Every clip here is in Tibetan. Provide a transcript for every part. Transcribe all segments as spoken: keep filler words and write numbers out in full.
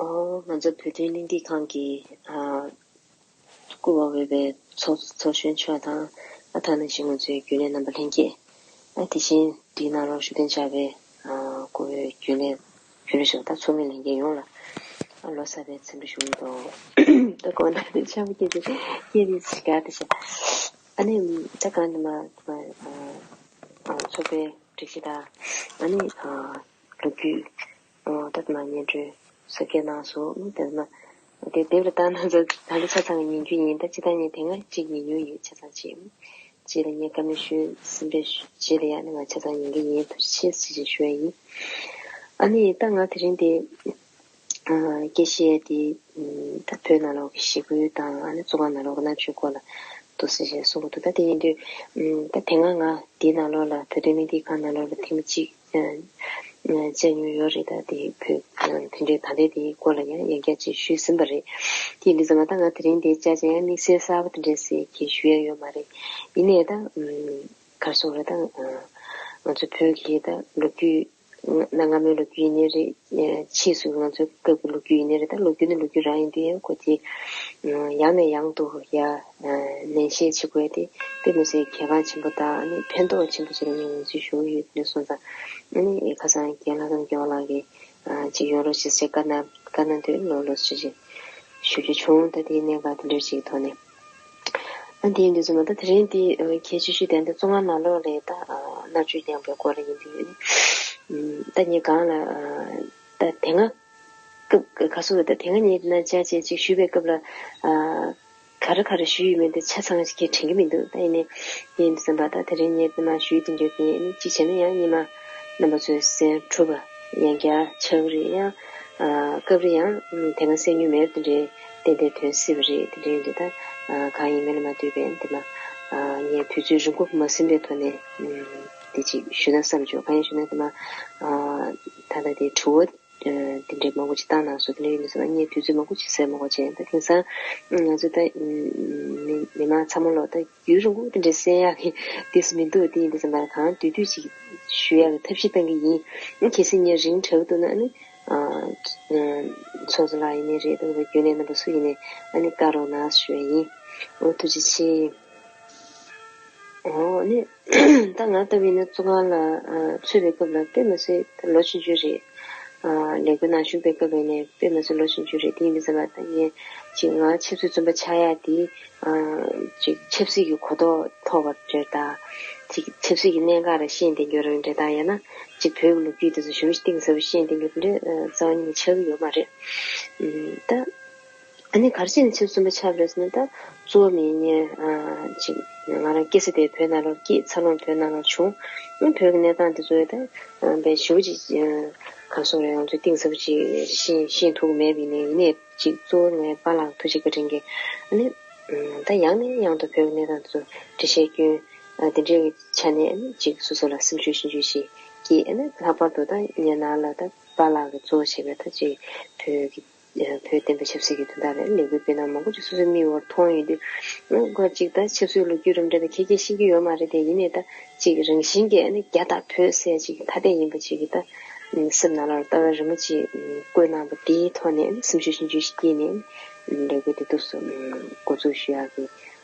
ཨོ། ང་ཚོ་བོད་དོན་གླེང་སྟེགས་ཁང་གི་ཨ་སྐུ་བག་ཡོད་པའི་ཚོགས་ཚོགས་གཞོན་མཆོག་དང་། ཨ་ད་ནང་བཞིན་ང་ཚོའི་རྒྱུན་ལས་རྣམ་པ་ལྷན་རྒྱས། ཨ་དེ་བཞིན་འདིའི་ནང་ལོགས་ཞུགས་གདན་འཇགས་པའི་ཨ་སྐུ་བོད་རྒྱུན་ལས་རྒྱུན་ལས་ཞུ་བ་དང་ཚོགས་མི་ལྷན་རྒྱས་ཡོངས་ལ་ཨ་ལོ་གསར་པའི་འཚམས་འདྲི་ཞུ་གི་འདུག་ད་དགོང་དག་དེ་འཆར་པོ་སྐྱེས་ཏེ་སྐྱེས་ཏེ་ཞིག་ག་དེ་བྱས། ཨ་ནི་ད་གང་དུ་མ་དུ་མ་ཨ་ཚོགས་པའི་སྒྲིག་གཞི་དང་། ཨ་ནི་ཨ་ལོ་རྒྱུས། ཨོ། ད་ལྟ་ན་སྙན་སྒྲོན་གསར་སྐྱེལ་གནང་སོང་། ཨ་ནི་དེ་ནི་དེ་དེབ་ལ་བལྟས་ན་ད་ལྟ་ཆ་ཚང་ཉན་རྒྱུ་ཡིན། ད་སྤྱིར་བཏང་ངས་དེ་སྔ་གཅིག་ཉན་མྱོང་ཡོད། ཆ་ཚང་གཅིག་རྗེས་ལ་ངས་བཀའ་མོལ་ཞུས་ཟིན་པའི་རྗེས་ལ་ཡང་ནི་ང་ཆ་ཚང་ཉན་གྱི་ཡིན། ཐུགས་རྗེ་ཆེ་ཟེར་ཞེས་ཞུ་ཡ་ཡིན། ཨ་ནི་ད་ང་དེ་རིང་དེ་ཨ་སྐད་བཤད་དེ་ད་བོད་ནང་ལོགས་ཀྱི་ཞི་རྒོལ་དང་། ཨ་ནི་བཙོན་ཁང་ནང་ལོགས་ཀྱི་མནར་གཅོད་སྐོར་ལ་འདུག་ཟེར་ཞེས་གསུང་གི་འདུག་ད་དེ་ཡིན་དུས་ཨ་ད་དེ་སྔ་ང་འདིའི་ནང་ལོགས་ལ་བོད་དོན་གླེང་སྟེགས་ཁང་ནང་ལོགས་ལ་ཐེངས་མ་གཅིག་ཨ་ཨ་བཅར་མྱོང་ཡོད་རེད། ད་དེ་བོད་ཨ་དེ་འདྲའི་ད་ལྟའི་དེའི་སྐོར་ལ་ཡང་ཡང་བསྐྱར་ཅིག་ཞུས་ཟིན་པ་རེད། དེ་ཡིན་དུས་ཙམ་པ་ད་ང་དེ་རིང་འདིར་བཅར་བྱས་ཡང་དམིགས་བསལ་གསར་པ་དེ་འདྲ་ཟེར་གྱི་ཞུ་ཡ་ཡོད་མ་རེད། ཡིན་ནའི་ད་ཨ་ག་རེ་ཟེར་དགོས་རེད། ད་ཨ་ང་ཚོ་བོད་ཀྱི་ད་ལོ་རྒྱུས་གནའ་སྔ་མོའི་ལོ་རྒྱུས་ཡིན་ནའི་རེད། ཕྱིས་སུ་ང་ཚོའི་སྐབས་ཀྱི་ལོ་རྒྱུས་ཡིན་ནའི་རེད། ད་ལོ་རྒྱུས་ནི་ལོ་རྒྱུས་རང་ཡིན་དུས་ཡང་ཁོ་དེ་ཡང་ནས་ཡང་དུ་ཡ་ནན་བཤད་བྱེད་དགོས་དེ་དཔེ་མི་སྲིད་གལ་འགངས་ཆེན་པོ་དང་། ཨ་ནི་ཕན་ཐོགས་ཆེན་པོ་ཞིག་རེད་ངས་ངོས་འཛིན་ཞུ་གི་ཡོད། དེ་སོང་ཙང་ཨ་ནི་ཁ་སང་རྒན་ལྷ་སྒང་རྒྱལ་བ་ལགས་ཀྱིས་ཅིག་ཡོང་རོགས་བྱེད་ཟེར་བཀའ་གནང་བཀའ་གནང་དུས་ལོ་ལོ་ཞེས་ཞུ་རྒྱུ་བྱུང་། ད་དེའི་གནད་འགག་དེ་འདྲ་ཞིག་ཐོག་ནས། ཨ་འདི་ཡིན་དུས་ཙམ་པ་ད་དེ་རིང་འདི་གལ་ཆེ་ཤོས་དེ་འདི་བཙོན་ཁང་ནང་ལོགས་ལ་ད་མནར་གཅོད་མྱངས་པའི་སྐོར་ལ་ཡིན་དུས། ད་ངས་གང་ལ་ད་དེ་སྔ་སྐབས་ག་སོ་ད་དེ་སྔ་ངས་འདི་ན་བཅར་བྱས་ཅིག་ཞུས་པའི་སྐབས་ལ་ག་རེ་ག་རེ་ཞུས་ཡོད་མེད་འདི་ཆ་ཚང་ཞིག་གིས་དྲན་གྱི་མི་འདུག་ད་ཡིན་ནའི་དེ་ཡིན་དུས་ཙམ་པ་ད་དེ་རིང་ངས་འདི་ན་ཞུས་དེ་འདྲ་དེ་ནི་གཅིག་བྱས་ན་ཡང་ཉི་མ་རྣམ་པ་ཚོའི་གསན་གྲུབ་པ་ཡང་བསྐྱར་ཆགས་ཀྱི་རེད། ཡང་སྐབས་རེ་ཡང་དེ་སྔ་གསན་མྱོང་མེད་པ་དེ་འདྲའི་ཏན་ཏན་ཐོན་སྲིད་པ་རེད། དེ་འདྲའི་འདི་ད་གང་ཡིན་མིན་ལ་མ་ལྟོས་པའི་འདི་ན་ངས་དུས་ཚོད་རིང་པོ་མ་ཟིན་པའི་ཐོག་ནས་དེ་ཅིག་ཞུས་ན་བསམ་བྱུང་། གང་ཡིན་ཞུ་ན་འདི་ན་ད་ལྟ་དེ་དྲི་བ་དེ་འདྲའི་མང་པོ་ཅིག་བཏང་གནང་སོང་། དེ་འདྲ་ཡིན་དུས་ཙམ་པ་ངས་དུས་ཚོད་མང་པོ་ཅིག་ཟད་མ་དགོས་བྱས། ད་དེང་སང་ང་ཚོ་ད་མི་མི་མང་ཚང་མ་ལོ་ད་རྒྱུན་རིང་པོ་དེ་འདྲ་གསན་ཡག་གི་དུས་སུ་མི་འདུག་དེ་ཡིན་དུས་ཙམ་པ་གང་དུས་དུས་ཅིག་ཞུ་ཡག་གི་ཐབས་ཤེས་གཏང་གི་ཡིན། གལ་སྲིད་ངས་རིང་དྲགས་འདུག་ན་ནི་ཚོགས་གཙོ་ལགས་ཡིན་ནའི་རེད། དང་པོ་རྒྱུན་ལས་རྣམ་པ་སུ་ཡིན་ནའི་ཨ་ནི་བཀའ་རོགས་གནང་ཞུ་ཡ་ཡིན། འོ་ཐུགས་རྗེ་ཆེ། འོ་ནི་ད་ང་ལྟ་བུ་ཡིན་ན་བཙོན་ཁང་ལ་ཚུད་པའི་སྐབས་ལ་དཔེ་མི་སྲིད་ལོ་ཆུང་ཆུང་རེད། ལས་འགུལ་ནང་ཞུགས་པའི་སྐབས་ཡིན་ནའི་དཔེ་མི་སྲིད་ལོ་ཆུང་ཆུང་རེད། དེ་ཡིན་དུས་ཙམ་པ་ད་ངས་ཅིག་ང་ཆབ་སྲིད་བཙོན་པ་ཆགས་ཡ་དེ་ཅིག་ཆབ་སྲིད་ཀྱི་གོ་རྟོགས་ཐོབ་པ་འདྲ་དང་། ཅིག་ཆབ་སྲིད་ཀྱི་གནད་འགག་ལ་ཤེས་ལྡན་རྒྱུ་རང་འདྲ་དང་། ཡང་ན་ཅིག་བོད་ཀྱི་ལོ་རྒྱུས་དེ་ཚོ་ཞིབ་གཏིང་ཟབ་ཤེས་ལྡན་རྒྱུ་འདྲ་རྩ་བ་ཉིད་ནས་ཆགས་ཀྱི་ཡོད་མ་རེད། ད་ཨ་ནི་ག་རེ་བྱས་ནས་ཆབ་སྲིད་བཙོན་པ་ཆགས་པ་རེད་ཟེར་ན། ད་གཙོ་བོ་མིན་ཉེ་ཅིག་ང་རང་སྐྱེས་ས་དེ་བོད་ནང་ལོགས་སྐྱེས། འཚར་ལོངས་བོད་ནང་ལོགས་བྱུང་། བོད་ཀྱི་གནས་སྟངས་དེ་ཚོ་ད་དཔེ་ཞེ་པོ་ཅིག་ག་རེ་ཟེར་དགོས་རེད། ང་ཚོས་གཏིང་ཟབ་ཅིག་ཤེས་ཤེས་ཐུབ་ཀྱི་མེད་པ་ཡིན་ནའི། ཡིན་ནའི་ཅིག་གཙོ་བོ་ངའི་པཱ་ལགས་ཐུགས་རྗེ་བཀའ་དྲིན་གྱིས་ཨ་ནི་ད་ཡང་ནས་ཡང་དུ་བོད་ཀྱི་གནས་སྟངས་དེ་ཚོ་འགྲེལ་བཤད་སྐྱོན་དེ་འདྲའི་ཆ་ནས་ཨ་ནི་ཅིག་སོ་སོ་ལ་སེམས་ཤུགས་ཆུང་ཆུང་ཞིག་སྐྱེས། ཨ་ནི་ལྷག་པར་དུ་ད་ངའི་ནང་ལ་ད་པཱ་ལགས་ཀྱིས་གཙོ་བོ་བྱས་པའི་ད་ཅིག་བོད་ཀྱི་བོད་བསྟན་པ་ཆབ་སྲིད་ཀྱི་དོན་དག་ལ་ལས་འགུལ་སྤེལ་གནང་མང་པོ་ཅིག་སོ་སོའི་མིག་འོག་མཐོང་ཡོད་དུས། ཁོ་ཅིག་ད་ཆབ་སྲིད་ལོ་རྒྱུས་རབ་འབྲིང་ད་ཁྱེད་ཀྱིས་ཤེས་ཀྱི་ཡོད་མ་རེད་དེ། ཡིན་ནའི་ད་ཅིག་རང་བཞིན་གྱིས་ཨ་ནི་རྒྱ་དང་བོད་ཟེར་ཅིག་ཐ་དད་ཡིན་པ་ཅིག་གི་ད་སེམས་ནང་ལ་ལྟ་བ་རིང་མོ་ཅིག་བཀོད་གནང་པ་དེའི་ཐོག་ནས་སེམས་ཤུགས་ཆུང་ཆུང་ཞིག་སྐྱེས་ནས་ལས་འགུལ་དེ་འདུག་སེ་འགོ་འཛུགས་ཞུ་ཡག་གི་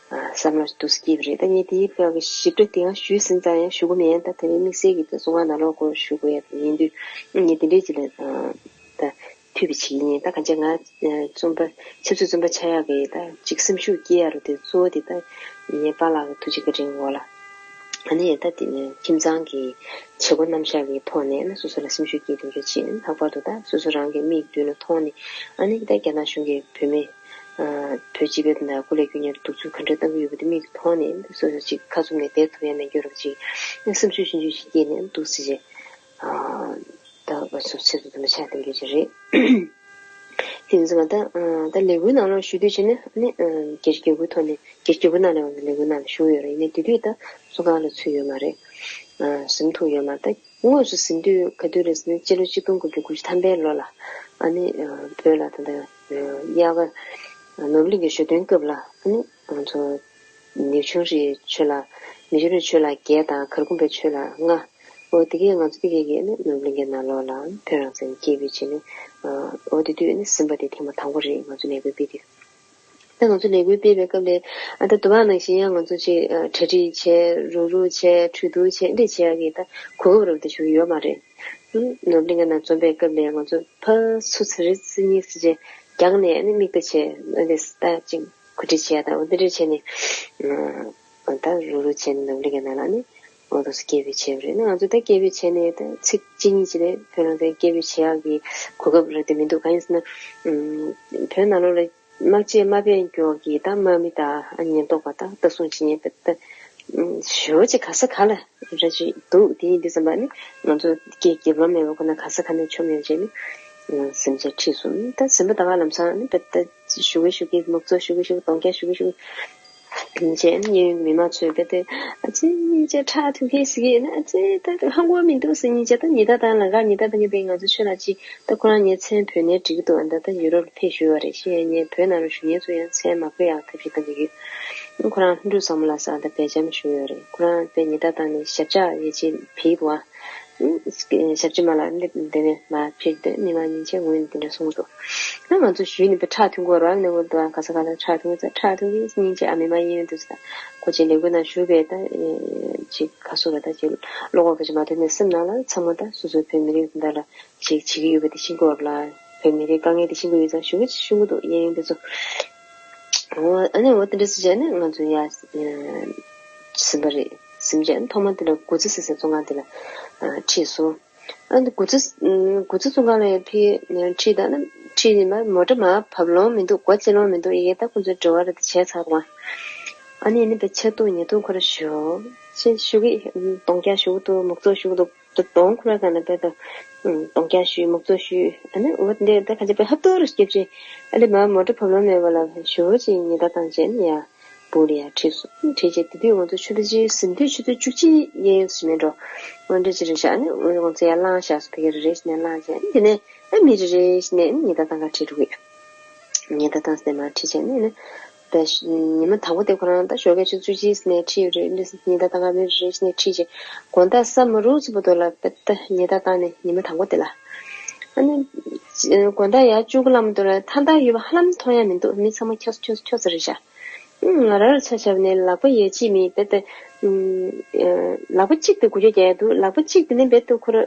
བསམ་བློ་ཞིག་འདུག་སེ་སྐྱེས་པ་རེད། ད་ངས་དེའི་སྐོར་གྱི་ཞིབ་ཕྲ་དེ་ཡང་ཞུས་ཟིན་ཙང་ཡང་ཞུ་གི་མིན། ད་དེ་རིང་དམིགས་བསལ་གྱི་ད་གསུང་བ་ནང་ལོགས་སྐོར་ཞུ་དགོས་ཡ་ཡིན་དུས་ངས་དེ་འདྲའི་ཅིག་ལ་ད། ཐུབ་པའི་ཆེད་ཡིན། ད་གང་ཅི་ང་བཙོན་པ་ཆབ་སྲིད་བཙོན་པ་ཆགས་ཡག་གི་ད་ཅིག་སེམས་ཤུགས་སྐྱེ་ཡ་རུ་དེ་གཙོ་བོ་དེ་ད་ངའི་པཱ་ལགས་ཀྱི་ཐུགས་རྗེ་བཀའ་དྲིན་འོག་ལ། ཨ་ནི་ད་དེ་ནས་ཁྱིམ་ཚང་གི་བྱེད་སྒོ་རྣམ་གཞག་གི་ཐོག་ནས་ཨ་ནི་སོ་སོ་ལ་སེམས་ཤུགས་སྐྱེ་ཐུབ་རྒྱུ་བྱེད། ལྷག་པར་དུ་ད་སོ་སོ་རང་གི་མིག་མདུན་ལ་མཐོང་ནས་ཨ་ནི་ད་རྒྱ་ནག་གཞུང་གིས་བོད་མི་བོད་སྤྱི་པའི་དོན་དག་སྐུ་ལས་བསྐྱོན་མཁན་གདུག་རྩུབ་ག་འདྲ་བཏང་གི་ཡོད་པ་དེ་མིག་མཐོང་ནས་སོ་སོ་ཅིག་ཁ་བཙུམ་ནས་བསྡད་ཐུབ་ཡ་མེད་རྒྱུ་རུ་ཅིག་སེམས་ཤུགས་ཆུང་ཆུང་ཞིག་སྐྱེས་ནས་འདུག་སེ་བྱས། ད་ང་ཚོ་ཆབ་སྲིད་བཙོན་པ་ཆགས་བསྡད་རྒྱུ་ཅིག་རེད། དེ་ཚོ་ད་ད་ལས་འགུལ་ནང་ལ་ཞུགས་དུས་ཕྱིན་ནས་ནི་སྒེར་སྒེར་འགུལ་ཐོག་ནས་སྒེར་སྒེར་འགུལ་ནང་ལ་ལས་འགུལ་ནང་ལ་ཞུགས་ཡོད་རེད། ཡིན་ནའི་དེ་དུས་ད་བཙོན་ཁང་ལ་ཚུད་ཡོད་མ་རེད། ཟིན་ཐུབ་ཡོད་མ་རེད། ད་དངོས་སུ་ཟིན་དུས་ག་དུས་རེད་ཟེར་ན་སྤྱི་ལོ་གཅིག་སྟོང་དགུ་བརྒྱ་དགུ་བཅུ་ཐམ་པའི་ལོ་ལ་ཨ་ནི་བོད་ལ་ད་ལྟ་དབྱར་ཁ་ནོར་བུ་གླིང་གི་ཞོ་སྟོན་སྐབས་ལ་ཨ་ནི་ང་ཚོ་ནེའུ་ཆུང་རིའི་ཆོས་ལ་མི་ཆོས་རིའི་ཆོས་ལ་བརྒྱད་དང་གར་ཁུམ་པའི་ཆོས་ལ་ལྔ། འོ་དེ་གས་ང་ཚོ་དེ་གས་ཀྱིས་ནི་ནོར་བུ་གླིང་གའི་ནང་ལོགས་ལ་བོད་རང་བཙན་སྐད་འབོད་བྱས་ནས། འོ་དེ་དུས་ནི་ཟིན་པ་དེ་ཐེངས་མ་དང་པོ་རེད། ང་ཚོ་ལས་འགུལ་སྤེལ་དུས། ད་ང་ཚོ་ལས་འགུལ་སྤེལ་བའི་སྐབས་ལ་ཨ་ད་དུ་བ་ནང་བཞིན་ཡང་ང་ཚོ་ཅིག་གྲ་སྒྲིག་བྱས། རུག་རུག་བྱས། གྲོས་བསྡུར་བྱས། འདི་བྱེད་ཡག་གི་ད་གོ་སྐབས་རབ་དེ་ཞུ་གི་ཡོད་མ་རེད། ནོར་བུ་གླིང་གའི་ནང་འཛོམས་པའི་སྐབས་ལ་ང་ཚོ་ཕར་ཚུར་ཚེ་རིལ་ཚེ་གཉིས་ཟེར་བྱས་རྒྱག་ནས་ནི་མིག་ལྟ་བྱས། ཨ་ནི་ད་ཅིག་གོ་སྒྲིག་བྱས། ད་འོ་འདི་འདྲ་བྱས་ནས་ཨ་ད་རུག་རུག་བྱས་ནས་ནོར་བུ་གླིང་གའི་ནང་ལ་ནི་འོ་འདུག་སེ་སྐད་འབོད་བྱས་པ་རེད། ནི་ང་ཚོ་ད་སྐད་འབོད་བྱས་ནས་ད་ཚིག་གཅིག་གཉིས་ཅིག་ལས་བོད་རང་བཙན་སྐད་འབོད་བྱེད་ཡག་གི་གོ་སྐབས་རག་བསྡད་མི་འདུག་གང་ཡིན་ཟེར་ན། ཨམ། བོད་ནང་ལོགས་ལ་དམག་ཆས་དམའ་ཕན་སྐྱོར་གྱི་ད་དམག་མི་དང་ཨ་ཉེན་རྟོག་པ་དང་ལྟ་སྲུང་བྱེད་མཁན་དཔེ་ད་ཨམ། ཞེ་པོ་ཅིག་ག་ས་ག་ལ་ར་ཅིག་འདུག་དེ་ཡིན་དུས་ཙམ་པ་ནི་ང་ཚོ་སྐད་རྒྱབ་ལོང་མེད་པ་ཁོ་ན་ག་ས་ག་ནས་མཆོང་མེད་བྱས་ནས་ཨམ། སེམས་ཅན་ཁྲིད་སོང་། ད་ཟིན་པ་ད་ག་ལམ་སང་ནི་དཔེ་ད་ཞུ་གི་ཞུ་གི་མུག་ཚོ་ཞུ་གི་ཞུ་གི་གདོང་རྒྱག་ཞུ་གི་ཞུ་གི་ཡིན་བྱས་ནས་གཡས་གཡོན་གྱི་མི་མང་ཚོས་དཔེ་དེ་ཨ་ཙི་སྙིང་རྗེ་ཁྲག་འཐུང་མཁན་ཞིག་ཡིན་ན། ཨ་ཙི་ད་དེ་ཧ་གོ་མི་འདུག་ཟེར། སྙིང་རྗེ། ད་ཉི་ཟླ་ཐང་ལ་ག་ཉི་ཟླ་ཐང་གཉིས་པའི་ང་ཚོ་ཆོས་ལ་ཅིག་ད་ཁོ་རང་ངའི་མཚན་འབོད་ནའི་འགྲིག་གི་འདུག་ཨ་ད་ད་ཡུ་རོབ་ལ་ཕེབས་བཞུགས་པ་རེད། ཤེས་ཡ། ངས་བོད་ནང་ལ་བཞུགས་མཁན་ཚོ་ཡང་མཚན་མ་འབོད་ཡག་ཐབས་ཤེས་གཏང་གི་ཡོད། ཁོ་རང་ལྷུན་གྲུབ་བཟང་མོ་ལགས་ཟེར་ད་སྦེལ་ཇམ་བཞུགས་ཡོད་རེད། ཁོ་རང་དཔེ་ཉི་ཟླ་ཐང་ནས་ཞབས་བཅགས་ཡིད་ཆེས་ཕེབས་འདུག་ཨ། ཞབས་ཕྱི་མ་ལ་སླེབས་དེ་ནས་མ་ཕེབས་དུས་མི་མང་ཉིན་བྱེད་ངོས་ནས་དེ་འདྲ་གསུངས་འདུག་ད་ང་ཚོ་ཞུས་ནས་པའི་ཁྲག་འཐུང་དགོས་ར་ནས་འོ་འདུག་ཨ། ག་ས་ག་ལ་ཁྲག་འཐུང་ཚེ་ཁྲག་འཐུང་གི་སྙིང་རྗེ་ཨ། མི་མང་གཡས་གཡོན་དུ་ས་ཁོ་ཅིག་ལས་འགུལ་ནང་ཞུགས་པའི་ད་ཅིག་ག་སུ་ར་ད་ཅིག་བློ་ཁོག་གི་ཅིག་མ་དོན་ནས་སེམས་ནང་ལ་ཚང་མ་ད་སོ་སོའི་བོད་མི་རིགས་འདི་འདྲ་ལ་ཅིག་བྱེད་ཀྱི་ཡོད་པ་དེ་ཤེས་དགོས་ར་ལ། བོད་མི་རིགས་དཀའ་ངལ་དེ་ཤེས་དགོས་ཡོད་ཙང་ཞུ་གི་ཞུ་གི་འདུག་གཡས་གཡོན་དེ་ཚོ། འོ་ཨ་ནི་འོ་དེ་འདྲ་སེ་བྱས་ནས་ང་ཚོ་ཡར་ཟིན་པ་རེད། ཟིན་བྱས་ཐོག་མ་དེ་ལ་དགུ་ཚེ་ཟེར་སའི་བཙོན་ཁང་དེ་ལ་ཁྲིད་སོང་། ཨ་ནི་དགུ་ཚེ་དགུ་ཚེ་བཙོན་ཁང་ལ་ཡར་ཕེབས་ནས་ཁྲིད་ད་ནི་ཁྲིད་ནས་མར་མོ་ཊ་མར་བབས་ལོང་མི་འདུག་སྒོ་རྩིག་ལོང་མི་འདུག་ཡ་གི་ད་ཁོ་ཚོས་འབྲེལ་བ་རེ་ད་བྱས་ཚར་བ། ཨ་ནི་ཨ་ནི་པའི་ཆེ་ཏོག་ཉེ་ཏོག་ཁོ་ར་ཞོ་ཅེས་ཞུ་གི་གདོང་རྒྱག་ཞུ་གི་འདུག་མུག་ཚོགས་ཞུ་གི་འདུག་གདོང་ཁོ་ར་ག་ན་པའི་ད་གདོང་རྒྱག་ཞུས། མུག་ཚོགས་ཞུས། ཨ་ནི་འོ་འདི་ད་ག་ཅི་པའི་ཧབ་ཏོ་རུ་སྐྱེབ་ཅེ། ཨ་ནི་མར་མོ་ཊ་བབས་ལོང་མེད་པ་ལ་ཞོ་ཅིག་ཉེ་ད་བཏང་བྱས་ནི་ཡ། སྦུག་ལ་ཡར་ཁྲིད་སོང་། ཁྲིད་བྱས་དེ་དུས་ང་ཚོ་ཆུ་ཚོད་གཅིག་ཟིན་དུས་ཆུ་ཚོད་བཅུ་གཅིག་གཡས་གཡོན་ཟིན་མེད་འགྲོ། འོ་འདྲ་ཅིག་རེད་ཤག་ཨ་ནི་འོ་ང་ཚོ་ཡར་ལངས་བཞག་སོང་། ཕ་གི་རེ་རེ་བྱས་ནས་ལངས་བྱས། ཨ་ནི་དེ་ནས་ཨ་མི་རེ་རེ་བྱས་ནས་ཨ་ནི་ཉི་ཟླ་ཐང་ག་ཁྲིད་འགྲོ་གི་ཡོད། ཉི་ཟླ་ཐང་ཟེར་ནས་མར་ཁྲིད་བྱས་ནས་ནི། ད་ཉི་མ་དང་པོ་དེ་ཁོ་རང་ད་ཞོགས་ཀའི་ཆུ་ཚོད་བཅུ་གཅིག་ནས་ཁྲིད་ཡོད་རེད། འདི་ཉི་ཟླ་ཐང་ག་མི་རེ་རེ་བྱས་ནས་ཁྲིད་བྱས། དགོང་དག་ས་མ་རུབ་ཙམ་པོ་དེ་ལ་ད་ཉི་ཟླ་ཐང་ནས་ཉི་མ་དང་པོ་དེ་ལ། ཨ་ནི་དགོང་དག་ཡར་བཅུག་གི་ལམ་དུ་ལ་ཐང་ཐང་ཡོད་པ་ཧ་ལམ་མཐོང་ཡ་མི་འདུག་མི་ཚང་མ་ཁྱོག་ཁྱོག་ཁྱོག་ཙམ་རེད་ཤག་ང་རང་ཆ་བཞག་ནས་ལག་པ་ཡ་གཅིག་མིན་རྦད་དེ། ལག་པ་གཅིག་དེ་འགུལ་སྐྱོད་རྒྱག་ཡ་འདུག་ལག་པ་གཅིག་དེ་ནི་རྦད་དེ་ཁོ་ར་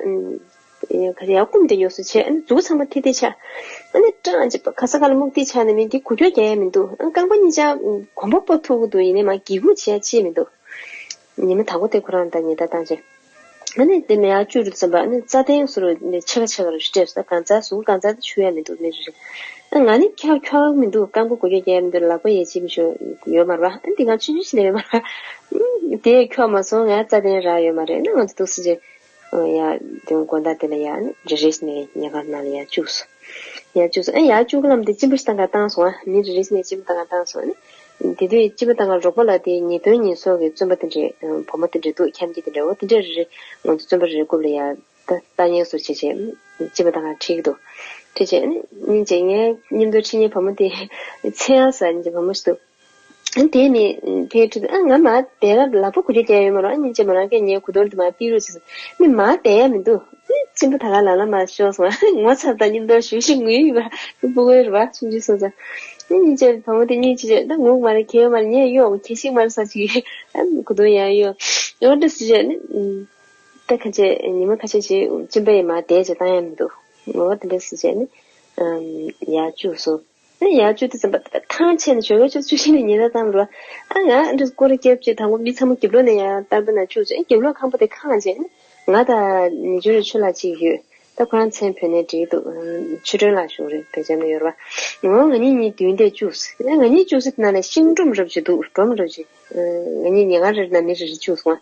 ཡ་ཡར་བསྐུམ་དེ་ཡོད་སུ་བྱས། ཨ་ནི་མཛུ་གུ་ཚང་མ་ཐིག་ཐིག་ཆགས། ཨ་ནི་སྐྲངས་ཅིག་ག་ས་ག་ལ་སྨུག་ཐིག་ཆགས་ནས་མིན་དེ་འགུལ་སྐྱོད་རྒྱག་ཡ་མི་འདུག་ཨ་རྐང་པ་གཉིས་ཆ་གོམ་པ་སྤོ་ཐུབ་ཀྱི་འདུག་ཡིན་ནའི་མ་སྒྱིད་སྒུག་བྱས་ཅི་མི་འདུག་ཉི་མ་དང་པོ་དེ་ཁོ་རང་དང་ཉི་ཟླ་ཐང་ཆེ། ཨ་ནི་དེ་མི་ཡར་བཅུག་རུ་ཙམ་པ་ཨ་ནི་རྩྭ་ཐང་སུ་རུ་ནི་ཆེ་ག་ཆེ་ག་རུ་སྤྲད་སོང་། ད་གང་ཚ་ཟུང་གང་ཚ་དེ་ཆུ་ཡ་མི་འདུག་མི་རེ་རེ། ཨ་ང་ནི་ཁྱག་ཁྱོག་མི་འདུག་རྐང་པ་འགུལ་སྐྱོད་རྒྱག་ཡ་མི་འདུག་ལག་པ་ཡ་གཅིག་མི་ཤོ་ཡོད་མ་རེད་པ། ཨ་འདི་གང་ཆུ་ཆུ་ཞིག་ལས་ཡོད་མ་རེད་པ། དེ་ཁྱོག་མ་སོང་། ང་རྩྭ་ཐང་རག་ཡོད་མ་རེད། ཨ་ནི་ང་ཚོ་འདུག་སེ་བྱས། ཡ་དེ་དགོང་དག་དེ་ལ་ཡ་ནི་རེ་རེ་བྱས་ནས་ཉལ་ཁང་ནང་ལ་ཡ་བཅུག་སོང་། ཡ་བཅུག་སོང་། ཨ་ཡ་བཅུག་གི་ལམ་དེ་གཅིན་པ་ཞིག་བཏང་ག་བཏང་སོང་། ཨ་མི་རེ་རེ་བྱས་ནས་གཅིན་པ་བཏང་ག་བཏང་སོང་། ཨ་ནི་དེ་དུས་གཅིན་པ་བཏང་ག་རོགས་པ་ལ་དེ་ཉེས་དོན་ཉེས་གསོག་གི་བཙོན་པ་དེ་འདྲས་བུ་མོ་དེ་འདྲས་འདུག་ཁྱམས་ཀྱི་དེ་འདྲས། འོ་དེ་འདྲས་རེ་རེ་ང་ཚོ་བཙོན་པ་རེ་རེ་རྐུབ་ལ་ཡ་ད་ལྟ་ཉལ་སོང་བྱས་བྱས་གཅིན་པ་བཏང་ག་ཁྲིད་ཀྱི་འདུག་ཁྲིད་བྱས་ཨ་ནི་སྙིང་རྗེ། ངའི་མཉམ་དུ་ཁྲིད་མཁན་བུ་མོ་དེ་མཚན་ཡག་ཟེར་མཁན་བུ་མོ་ཞིག་འདུག་ཨ་དེ་ནི་ཕལ་ཆེར་ཨ་ང་མར་བསྡད་ལ་ལག་པ་འགུལ་སྐྱོད་རྒྱག་ཡོད་མ་རེད། ཨ་སྙིང་རྗེ་མོ་རང་གིས་ངའི་གོས་ཐུང་དེ་མར་ཕུད་རོགས་བྱས་སོང་། ནི་མར་བསྡད་ཡ་མི་འདུག་ཨ་གཅིན་པ་ད་ག་ལ་ལ་མར་ཤོར་སོང་། ཨ་ངོ་ཚ་དང་མཉམ་དུ་ཞུ་ཞིག་ངུས་ཡོད་པ་སྤུ་གུའི་རེད་པ། ཆུང་ཆུང་སོང་ཙང་། ཨ་སྙིང་རྗེ་བུ་མོ་དེ་སྙིང་རྗེ་བྱས། ད་ངུ་གི་མ་རེད། གས་ཡོད་མ་རེད། ངས་གཡོག་གས་ཤིག་མ་རེད་ཟེར་ཅིག་ཨ་གོས་ཐུང་ཡང་གཡོག་ཡོད་འདྲ་སུ་བྱས་ནི། ད་ཁ་ཆེ་ཉི་མ་ཁ་ཤས་ཤིག་གཅིན་པ་ཡིས་མར་བསྡད་བྱས་བཏང་ཡ་མི་འདུག་འོ་དེ་འདྲ་སུ་བྱས་ནི། ཡར་བཅུག་སོང་། ཨ་ཡར་བཅུག་དུས་ཙམ་པ་ཐང་ཆད་ནས་ཞོགས་ཀས་ཆུ་ཚོད་བཅུ་གཅིག་ནས་ཉི་ཟླ་ཐང་རུ། ཨ་ང་ཨ་འདྲ་སྐོར་ར་རྒྱབ་བྱས་དང་པོ་མི་ཚང་མ་རྒྱབ་ལོགས་ནས་ཡར་ལྟར་པ་ན་བཅུག་བྱས། ཨ་རྒྱབ་ལོགས་ཁང་པ་དེ་ཁེངས་བྱས་ནས་ང་དང་ནི་ཇུ་རེ་ཆོས་ལགས་གཅིག་ཡོད། ད་ཁོ་རང་མཚན་བོས་ནའི་འགྲིག་འདུག་ཆོས་སྒྲོན་ལགས་ཞུ་རེད། བོད་ལྗོངས་ལ་ཡོད་རེད་པ། འོ་ང་གཉིས་གཉིས་མདུན་དེར་བཅུག་ཟེར། ཨ་ང་གཉིས་བཅུག་ས་དེ་ནང་ནས་ཤིང་སྒྲོམ་རབ་ཅིག་འདུག་སྒྲོམ་རབ་ཅིག་ང་གཉིས་ཉལ་ཁང་རེ་རེ་ནང་མི་རེ་རེ་བཅུག་སོང་།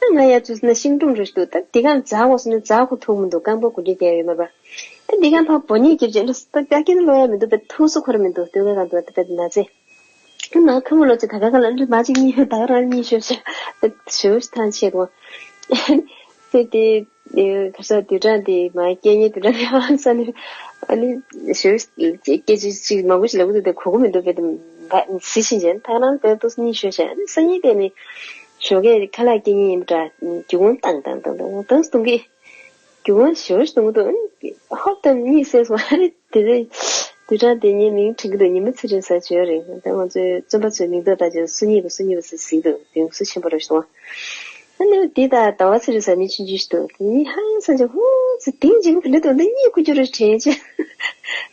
ཨ་ང་ཡར་བཅུག་ས་ན་ཤིང་སྒྲོམ་རེ་ཞིག་འདུག་ད་འདི་གང་འཛག་དགོས་ཟེར་ན་འཛག་དགོས་ཐུག་མི་འདུག་རྐང་པ་འགུལ་སྐྱོད་རྒྱག་ཡོད་མ་རེད་པ། ད་འདི་གང་ཕར་སྦོ་ཉིས་རྒྱབ་བྱས་འདྲ་ད་ད་སྐྱིད་ལོ་ཡ་མི་འདུག་པས་ཐུག་སོ་ཁོ་ར་མི་འདུག་སྟོད་ཀ་གང་འདུག་ད་པས་ན་ཚེ། ཨ་ང་ཁ་མོ་ལོ་ཚེ་ད་ག་ག་ལ་འདྲ་མ་གཅིག་གཉིས་ཡོད། ད་ག་རང་གཉིས་ཤོད་ཤ་ད་ཞོ་ཐང་ཆད་དགོས། ཚེ་དེ། ཁ་ས་དུས་གྲངས་དེ་མ་སྐད་ཉན་དུས་གྲངས་དེ་ཧང་སང་ནས་ཨ་ནི་ཞོ་སྐད་ཅིག་ཅིག་མང་པོ་ཞིག་ལབ་ཀྱི་འདུག་དེ་གོ་གི་མི་འདུག་པས་དེ་འབའ་ཟི་བཞིན་བྱས་ད་ག་རང་དེ་ཏོག་ཙམ་གཉིད་ཤོར་བྱས། ཨ་ནི་སང་ཉིན་དེ་ནི་ ཞོགས་ཀས་ཁ་ལག་སྐྱེལ་མཁན་ཡིན་པ་འདྲ། སྒེའུ་ཁུང་ཏང་ཏང་ཏང་ཏང་ཏང་གཏོང་གི། སྒེའུ་ཁུང་ཞེ་པོ་ཞིག་གཏོང་གི་འདུག་ཧོབ་ཏེ་གཉིད་སད་སོང་། ཨ་ནི་དེ་རིང་དུས་གྲངས་དེ་ངའི་མིང་དྲན་གྱི་འདུག་ཉི་མ་ཚེ་རིང་ཟེར་བྱས་ཡོད་རེད། ད་ང་ཚོའི་བཙོན་པ་ཚོའི་མིང་ཐོ་ལྟ་བྱས་སུ་གཉིས་པ་སུ་གཉིས་པ་ཟེར་ཟིན་འདུག་དེ་སུ་ཆེན་པོ་རེད་སོང་། ཨ་ནི་འདི་ད་ཟླ་བ་ཚེ་རིང་ཟེར་མི་ཆུང་ཆུང་ཞིག་འདུག་དེ་ནི་ཧང་སང་བྱས། ཧུ་ཙི་དེང་ཇིམ་ག་འདྲ་འདུག་ད་གཉིད་ཁུག་རྒྱུ་རེད་དྲན་བྱས།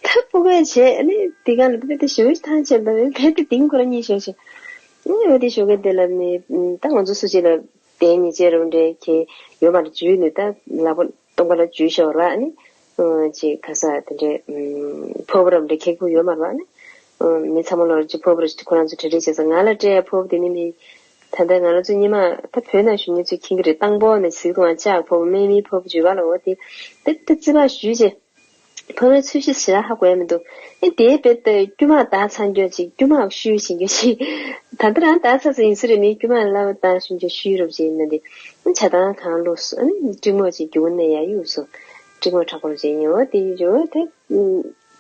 ད་སྤུ་གས་བྱས། ཨ་ནི་དེ་ག་ལ་དཔེ་དེ་ཞེ་པོ་ཐང་ཆད་ད་དཔེ་དེ་དེང་ཁོ་རང་གཉིད་ཤོར་བྱས། ཨ་ནི་འོ་དེ་ཞོགས་ཀས་དེ་ལ་ནི་ད་ང་ཚོ་སུ་གཅིག་ལ་དེ་ཉིད་བྱས་རུང་འདྲ་ཁྱེད་ཡོད་མ་རེད། འཇུས་ནས་ད་ལག་པ་སྟོང་པ་ལ་འཇུས་ཤོར་བ། ཨ་ནི་ཅིག་ག་ས་དེ་འདྲའི་ཕོར་པ་རམ་འདྲ་ཁེག་པོ་ཡོད་མ་རེད་པ། ཨ་ནི་མི་ཚང་མ་ལོར་ཅིག་ཕོར་པ་རེ་ཁོ་རང་ཚོ་གྲ་སྒྲིག་བྱས་སོང་། ང་ལ་སྤྲད་ཕོར་པ་དེ་ནི་མི་ད་ལྟ་ང་རང་ཚོ་སྔོན་མ་ད་བོད་ནང་བཞུགས་མཁན་ཚོས་མཁྱེན་གྱི་རེད། ཏང་པོ་ནས་གཟིགས་དང་ལྕགས་ཕོར་པ་སྨན་མིའི་ཕོར་པ་བརྗོད་པ་ལ་འོ་དེ་དེ་ད་རྩིས་པ་ཞུས་བྱས། ཕོར་པའི་ཚོས་གཞི་ཞེ་དྲག་ཧ་གོ་ཡ་མི་འདུག་ཨེ་དེའི་དཔེ་ལྟ་དཀྱུས་མ་བརྡར་ཚར་འགྱོ་ཅིག་དཀྱུས་མ་བཤུས་བྱེད་འགྱོ་ཅིག་ད་ལྟ་རང་བརྡར་ཚར་ཚར་ཡིན་ས་རེད། མི་དཀྱུས་མ་ལ་བརྡར་བཤུས་འགྱོ་བཤུས་རོབ་ཅིག་ཡིན་ན་དེ་ཆ་ཚང་གང་བླུགས་སོང་། ཨ་ནི་སྤྲིན་མོ་ཅིག་རྒྱུག་ནས་ཡར་གཡུགས་སོང་། སྤྲིན་མོ་དྲག་པོ་ཅིག་ཡིན། འོ་དེ་ཡིན་འོ་དེ་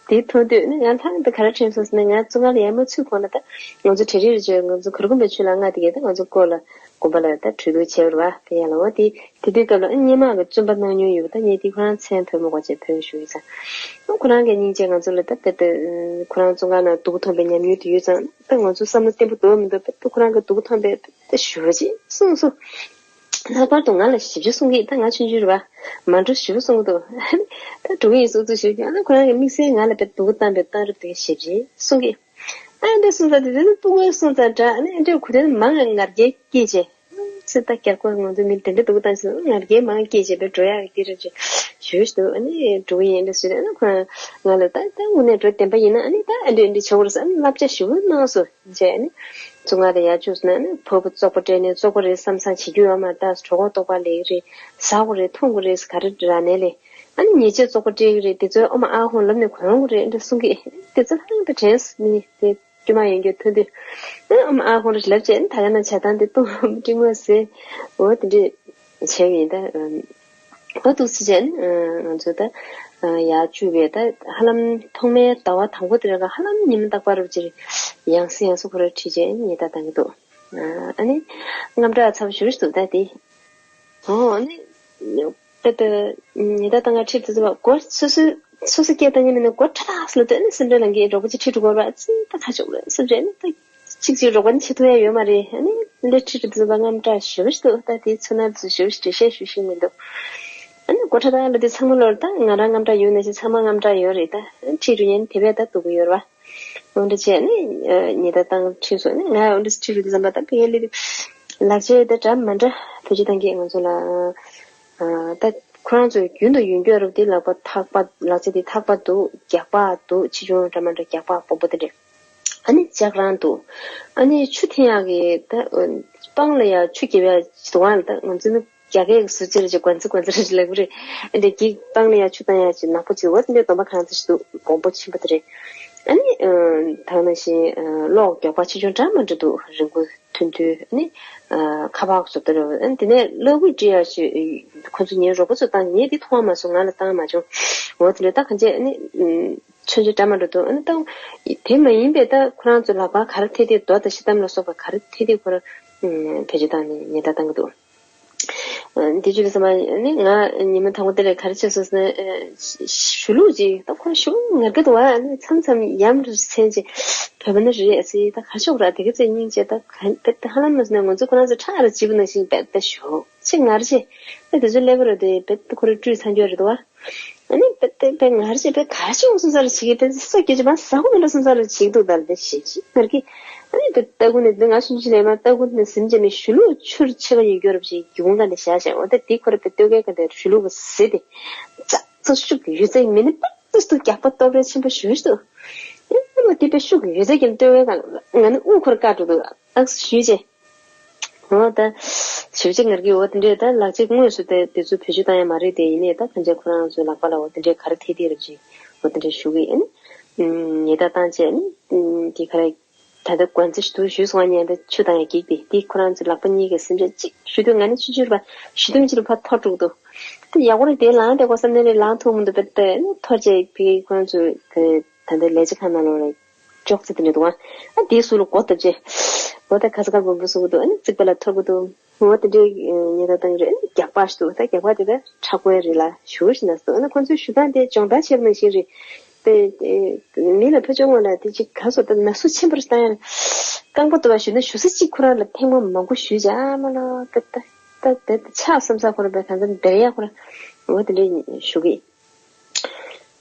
དེ་མཐོང་དུས་ནི་ང་ལྷང་དུ་ག་རེ་དྲན་སོང་ཟེར་ན། ང་བཙོན་ཁང་ལ་ཡར་མ་ཚུད་གོང་ལ་ད་ང་ཚོ་གྲ་སྒྲིག་རེ་བྱས། ང་ཚོ་གུར་གུམ་པའི་ཆུ་ལ་ང་དེ་གས་ད་ང་ཚོ་སྐོར་ལ་དགོན་པ་ལ་ད་གྲོས་བསྡུར་བྱས་པ་རེད་པ། དེ་ཡང་ལ་འོ་དེ་དེ་དུས་སྐབས་ལ་སྔོན་མ་གི་བཙོན་པ་གནང་མྱོང་ཡོད་པ་ད་ངས་དེ་ཁོ་རང་མཚན་བོད་མི་གོ་ཆེད་བོད་ཞུ་ཡོད་ཙང་། ཁོ་རང་གི་སྙིང་རྗེ་ང་ཚོ་ལ་ད་ད་ད་ཁོ་རང་བཙོན་ཁང་ནང་སྡུག་གུ་མཐོང་པའི་ཉམས་མྱོང་དེ་ཡོད་ཙང་། ད་ང་ཚོ་བསམ་བློ་བརྟན་པོ་འདུག་མི་འདུག་ད་ཁོ་རང་གི་སྡུག་གུ་མཐོང་པའི་ད་ཞུ་བ་ཅིག་གསུངས་སོང་། ལྷག་པར་དུ་ང་ལ་ཞེ་པོ་ཅིག་གསུང་གི་ད་ང་ཆུང་ཆུང་རེད་པ། མ་འགྲོ་ཞེ་པོ་གསུང་གི་འདུག་ད་འགྲོ་གི་ཡིན་གསུང་ཚུལ་ཞེ་པོ་ཅིག་ཨ་ནི་ཁོ་རང་གི་དམིགས་བསལ་ང་ལ་དཔེ་སྡུག་གུ་བཏང་པའི་བཏང་རབས་དེ་ཞེ་པོ་ཅིག་གསུང་གི་ཨ་འདྲ་གསུང་ས་དེ་དེ་ནི་སྤུ་གུའི་གསུང་ཙང་འདྲ། ཨ་ནི་འདྲ་ཁུ་དེ་ནི་མང་ང་ངར་སྐད་སྐྱེས་བྱས། ཚེ་ད་རྒྱལ་ཁོ་ང་ཚོ་མི་དེ་འདྲ་སྡུག་གུ་བཏང་ཞིག་ངར་སྐད་མང་སྐྱེས་བྱས་པའི་འགྲོ་ཡག་གི་དེ་རེད་ཅེས་ཞུས་ཤིག་འདུག་ཨ་ནི་འགྲོ་གི་ཡིན་འདྲ་ཟེར། ཨ་ནི་ཁོ་རང་ང་ལ་ད་ད་དངོས་གནས་འགྲོ་བདེན་པ་ཡིན་ན་ཨ་ནི་ད་ཨ་འདྲ་འདྲ་བྱེད་དགོས་རེད་ཟེར། ཨ་ནི་བསླབ་བྱ་ཞེ་པོ་གནང་སོང་། བྱས་ནས་བཙོན་ཁང་དེ་ཡར་བཅུག་སོང་ན་ནི་ཕོར་པ་བཙོག་པ་སྤྲད་ནས་བཙོག་པ་རེད་བསམ་བསམ་བྱེད་རྒྱུ་ཡོད་མ་རེད། ད་གྲོད་ཁོག་ལྟོགས་པ་ལས་ཀྱི་རེད། ཟ་དགོས་རེད་འཐུང་དགོས་རེད་ག་རེ་ར་ནས་ལས། ཨ་ནི་ཉེས་ཆད་བཙོག་པ་སྤྲད་ཀྱི་རེད། དེ་ཚོའི་ཨ་མ་ཨ་ཁོང་ལབ་ནས་གོན་དགོས་རེད་འདྲ་གསུང་གི་དེ་ཚོ་ལྷང་དུ་དྲན་སོང་། ནི་དེ་དཀྱུས་མ་ཡོང་རྒྱུ་ཐོན་དུས་ཨ་མ་ཨ་ཁོང་རེ་ལབ་བྱས་ནི་ད་ག་ན་བྱ་སྟངས་དེ་གཏོང་སྤྲིང་མོ་ཟེར། འོ་དེ་འདྲས་བྱས་ཡིན་ད། ཨ་འདུག་སེ་བྱས་ནི་ང་ཚོ་ད་ཡར་བཅུག་པས། ད་ཧ་ལམ་ཐོག་མའི་ཟླ་བ་དང་པོ་དེ་རིང་ག་ཧ་ལམ་ཉི་མ་རྟག་པར་རུ་ཅིག་ཡང་སེ་ཡང་སེ་ཁོ་ར་ཁྲིད་བྱས་ཉེས་རྡུང་བཏང་གི་འདུག་ཨ་ནི་དངངས་སྐྲག་ཚ་པོ་ཞེ་པོ་ཞིག་འདུག་ད་དེ། ཨོ་ཨ་ནི། ད་ད་ཉེས་རྡུང་བཏང་ག་ཁྲིད་དུ་ཚུད་པ་སྒོ་སོ་སོའི་སོ་སོ་སྐད་བཏང་མཁན་མིན་ན་སྒོ་ཁྲ་ཐག་སེ་ལ་སྡོད་ནས་སེམས་ཁྲལ་ལངས་ཀྱི་རོགས་པ་ཅིག་ཁྲིད་འགྲོ་དགོས་རེད་པ། ཙི་ད་ཁ་ཕྱོགས་རེད་སེམས་ཁྲལ་ནི་ད་གཅིག་གཅིག་རོགས་པ་ནི་བྱེད་ཐུབ་ཡ་ཡོད་མ་རེད། ཨ་ནི་ལས་ཁྲིད་དུ་ཚུད་པ་དངངས་སྐྲག་ཞེ་པོ་ཞིག་འདུག་ད་དེའི་ཚོར་སྣང་དེ་ཚོ་ཞེ་པོ་ཞིག་འགྲེལ་བཤད་ཞུ་ཤེས་མི་འདུག་ཨ་ནི་སྒོ་ཁྲ་ཐག་ལ་སྡོད་ཚང་མ་ལོར་ད་ང་རང་དངངས་སྐྲག་ཡོད་ནང་བཞིན་ཚང་མ་དངངས་སྐྲག་ཡོད་རེད། ད་ཁྲིད་འགྲོ་མཁན་དེ་བས་ད་སྡུག་གི་ཡོད་རེད་པ། འོ་འདྲ་བྱས་ནས་ཉེས་རྡུང་བཏང་ཁྲིད་སོང་ནས་ང་འོ་འདྲ་ཁྲིད་རུ་དུས་ཙམ་པ་ད་ཕ་གིའི་ལས་ལག་ཆས་དེ་འདྲ་མ་འདྲ་བེད་སྤྱོད་བཏང་གི་ང་ཚོ་ལ་ད་ཁོ་རང་ཚོ་རྒྱུན་དུ་ཡོན་རྒྱུ་རུ་དེ་ལག་པ་ཐག་པ་ལག་ཆས་དེ་ཐག་པ་འདུག་རྒྱག་པ་འདུག་ཆེ་ཆུང་འདྲ་མ་འདྲ་རྒྱག་པ་སྦོམ་པོ་དེ་འདྲ་ཨ་ནི་ལྕགས་རང་འདུག་ཨ་ནི་ཆུ་འཐེན་ཡག་གི་ད་སྤང་ལ་ཡ་ཆུ་རྒྱབ་ཡ་འདུག་ཨ་ད་ང་ཚོ་ནི། རྒྱ་སྐད་ཀྱི་ཟུར་ཅིག་ལ་ཅིག་གོན་ཚེ་གོན་ཚེ་རེ་ཅིག་ལབ་ཀྱི་རེད། ཨ་འདྲ་གི་སྤང་ལ་ཡ་ཆུ་བཏང་ཡ་ཅིག་ནག་པོ་ཅིག་འོ་དེ་འདྲའི་སྡོམ་པ་གང་ཚ་ཞིག་འདུག་སྦོམ་པོ་ཆེན་པོ་དེ་རེད། ཨ་ནི་ད་ག་ནང་བཞིན་གློག་མགྱོགས་པ་ཆེ་ཆུང་འདྲ་མ་འདྲ་འདུག་རིང་པོ་ཐུང་ཐུང་ཨ་ནི་ཁ་པར་བཟོ་ལྟ་རེད། ཨ་ནི་དེ་ནས་གློག་སྐུད་སྤྲད་ཡ་ཞིག་ཁོ་ཚོ་ངའི་རོགས་པ་ཚོ་བཏང་། ངས་དེ་མཐོང་བ་མ་སོང་། ང་ལ་བཏང་མ་བྱུང་། འོ་དེ་འདྲ་ད་གང་བྱས་ཨ་ནི་ཆུང་ཆུང་འདྲ་མ་འདྲ་འདུག་ཨ་ནི་ད་དེ་མ་ཡིན་པའི་ད་ཁོ་རང་ཚོ་ལག་པ་ག་རེ་འཐད་འཐད་རྡོ་དང་ཤི་དམ་ལ་སོགས་པ་ག་རེ་འཐད་འཐད་ཁོ་རང་བེད་སྤྱོད་བཏང་ནས་ཉེས་རྡུང་བཏང་གི་འདུག་དེ་བྱས་ཙང་ནི་ང་ཉི་མ་དང་པོ་དེ་ལ་ག་རེ་བྱས་སོང་ཟེར་ན། གཞུ་ལུག་ཅིག་ད་ཁོ་ཞུ་ངར་གི་འདུག་བ། ཨ་ནི་མཚམས་མཚམས་ཡམ་རུ་ཚན་ཅིག་བོད་པ་ནི་རེད་ཟེར། ད་ག་ཤོག་ར་དེ་ག་ཚོད་སྙིང་རྗེ། ད་ག་ད་ཧ་ལམ་མ་ཟེར་ན་ང་ཚོ་ཁོ་རང་ཚོ་ཁྲག་ར་བྱིས་པ་ནང་བཞིན་བེད་ད་ཞོག་ཅིག་ངར་ཅིག་ད་དེ་ཚོ་ཀླད་པ་ར་དེ་བེད་ད་ཁོ་ར་བཀྲུས་ཚར་འགྱོ་རེད་འདུག་བ། ཨ་ནི་བེད་ད་བེད་ངར་ཅིག་བེད་ག་ཤོག་སོང་ས་ར་བྱེད་ཀྱི་བེད་ས་སྐྱོ་ཅིག་མ་ཟ་ཁོ་མི་འདྲ་སོང་ས་ར་བྱེད་ཀྱི་འདུག་ད་ལ་དེ་ཞེ་ཅིག་ངར་གི་ཨ་ནི་དེ་ལྟ་གུ་ནས་དེ་ང་ཆུང་ཆུང་ནས་མ་ལྟ་གུ་ནས་ཟིན་བྱས་ནས་གཞུ་ལུག་ཆུར་ཕྱེ་ག་ཡོད་རྒྱུ་རབས་ཅིག་རྒྱུ་ཁུང་ག་ནས་བཞག་བཞག་འོ་ད་དེ་ཁོ་ར་བེད་ལྟོས་གས་ག་དེ་གཞུ་ལུག་གི་ཟེ་དེ་ཙག་ཙག་ཤུགས་ཡོད་ཚད་མི་ནི་པག་ཏུ་སྟུ་རྒྱག་པ་སྟོབས་རེ་ཆེན་པོ་ཞུ་ཞུ་ཨེ་མ་དེ་བེད་ཤུགས་ཡོད་ཚད་ཀྱི་ལྟོས་གས་ག་ང་ནི་དབུ་ཁོ་ར་བཀག་འགྲོ་འདུག་ཨག་ཞུས་བྱས། འོ་ད་ཞིབ་ཅིག་ངར་གི་འོ་དེ་འདྲས་ད་ལག་ཆས་དངོས་སུ་དེ་དེ་ཚོ་བེད་སྤྱོད་བཏང་ཡ་མ་རེད། དེ་ཡིན་ནའི་ད་ཕན་ཆད་ཁོ་རང་ཚོའི་ལག་པ་ལ་འོ་དེ་འདྲས་ག་རེ་ཐེབས་ཐེབས་རེད་ཅེས་འོ་དེ་འདྲས་ཞུ་གི་ཡིན། ཉེས་རྡུང་བཏང་བྱས་ནི་དེ་ག་རེ་ད་ལྟ་གོན་ཚེ་ཞུ་ཞུས་སོང་ཉན་ད་ཆུ་བཏང་ཡ་གེགས་ཏེ་དེ་ཁོ་རང་ཚོའི་ལག་པ་གཉིས་ཀྱི་སེམས་ཅན་གཅིག་ཞུ་དུས་ང་ནི་ཆུ་ཆུར་བ་ཞུ་དུས་ཅི་ལ་ཕར་ཐོར་འགྲོ་གི་འདུག་དེ་ཡག་པོ་རེད། དེ་ལངས་བསྡད་གོ་བསམ་ནས་ལངས་ཐུབ་མི་འདུག་པས་ད་ཐོར་བྱས་དེ་ཁོ་རང་ཚོའི་དེ་ད་ལྟ་ལས་བྱེད་ཁང་ནང་ལོགས་ལ། ཅོག་ཙེ་དེ་འདྲ་འདུག་ཨ། ཨ་དེའི་ཟུར་ལ་སྒོ་བརྡབ་བྱས། འོ་ད་ཁ་ས་ཁར་འབུམ་པ་གསུང་གི་འདུག་ཨ་ནི་རྩིག་པ་ལ་ཐོར་གི་འདུག་འོ་དེ་འདྲའི་ཉེས་དག་བཏང་གི་རེད། ཨ་ནི་རྒྱག་པ་ཞིག་འདུག་ད་རྒྱག་པ་དེ་ད་བྲག་པའི་རི་ལ་བཞུགས་ཤིག་ན་སོ། ཨ་ནི་ཁོང་ཚོའི་བཞུགས་སྟངས་དེ་སྦྱོང་བརྡར་བྱས་པ་ནང་བཞིན་རེད། དེ་དེ་མི་ལ་ཕར་ཕྱོགས་ངོས་ལ་དེ་ཅིག་ག་སོ་ད་ན་ཟུག་ཆེན་པོ་རེ་བཏང་ཡ་རེད། རྐང་པ་ལྟོ་བ་ཞུ་ན་ཞུ་ས་གཅིག་ཁོ་རང་ལ་ཐེངས་མ་མང་པོ་ཞུས་བྱ་མ་ལ་ད་ད་ད་ད་ཆགས་བསམ་ས་ཁོ་རང་བས་ད་ད་འབེར་ཡ་ཁོ་རང་འོ་དེ་འདྲའི་ཞུ་གི་ཡིན།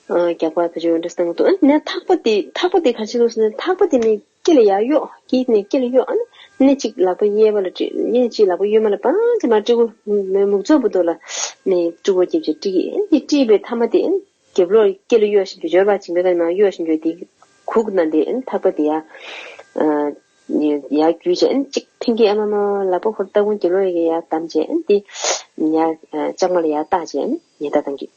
རྒྱག་པ་བེད་སྤྱོད་འདྲ་བཏང་འདུག་ཨ་ནི་ཐག་པ་དེ་ཐག་པ་དེ་ག་ཅི་འདུག་ཟེར་ན་ཐག་པ་དེ་ནི་དཀྱིལ་ལ་ཡར་གཡོག་དཀྱིལ་ནས་དཀྱིལ་ལ་གཡོག་ཨ་ནི་སྣེ་གཅིག་ལག་པ་གཡས་པ་ལ་དཀྲིས། སྣེ་གཅིག་ལག་པ་གཡོན་མ་ལ་སྤང་ཅི་མ་དཀྲི་གོ་མུག་ཙོག་པོ་འདུག་ལ་ནི་དཀྲི་གོ་རྒྱབ་ཅིག་དཀྲི་གི་ཨ་ནི་དཀྲིས་པའི་མཐའ་མ་དེ་ཨ་ནི་རྒྱབ་ལོགས་དཀྱིལ་ལ་གཡོག་བཞིན་དུ་འབྱོར་བ་བྱིང་པའི་ཀ་ནས་མར་གཡོག་བཞིན་འབྱོར་དེ་གུག་ན་དེ་ཨ་ནི་ཐག་པ་དེ་ཡར་ཡར་བརྒྱུས་བྱས་ཨ་ནི་གཅིག་འཐེན་གི་ཨ་མ་མ་ལག་པ་ཁོར་ལྟ་གུང་རྒྱབ་ལོགས་ཡི་གེ་ཡར་བསྡམས་བྱས་ཨ་ནི་དེ་ཡར་ལྕགས་མ་ལ་ཡར་བཏགས་བྱས་ཨ་ནི་ཉེས་དག་བཏང་གི་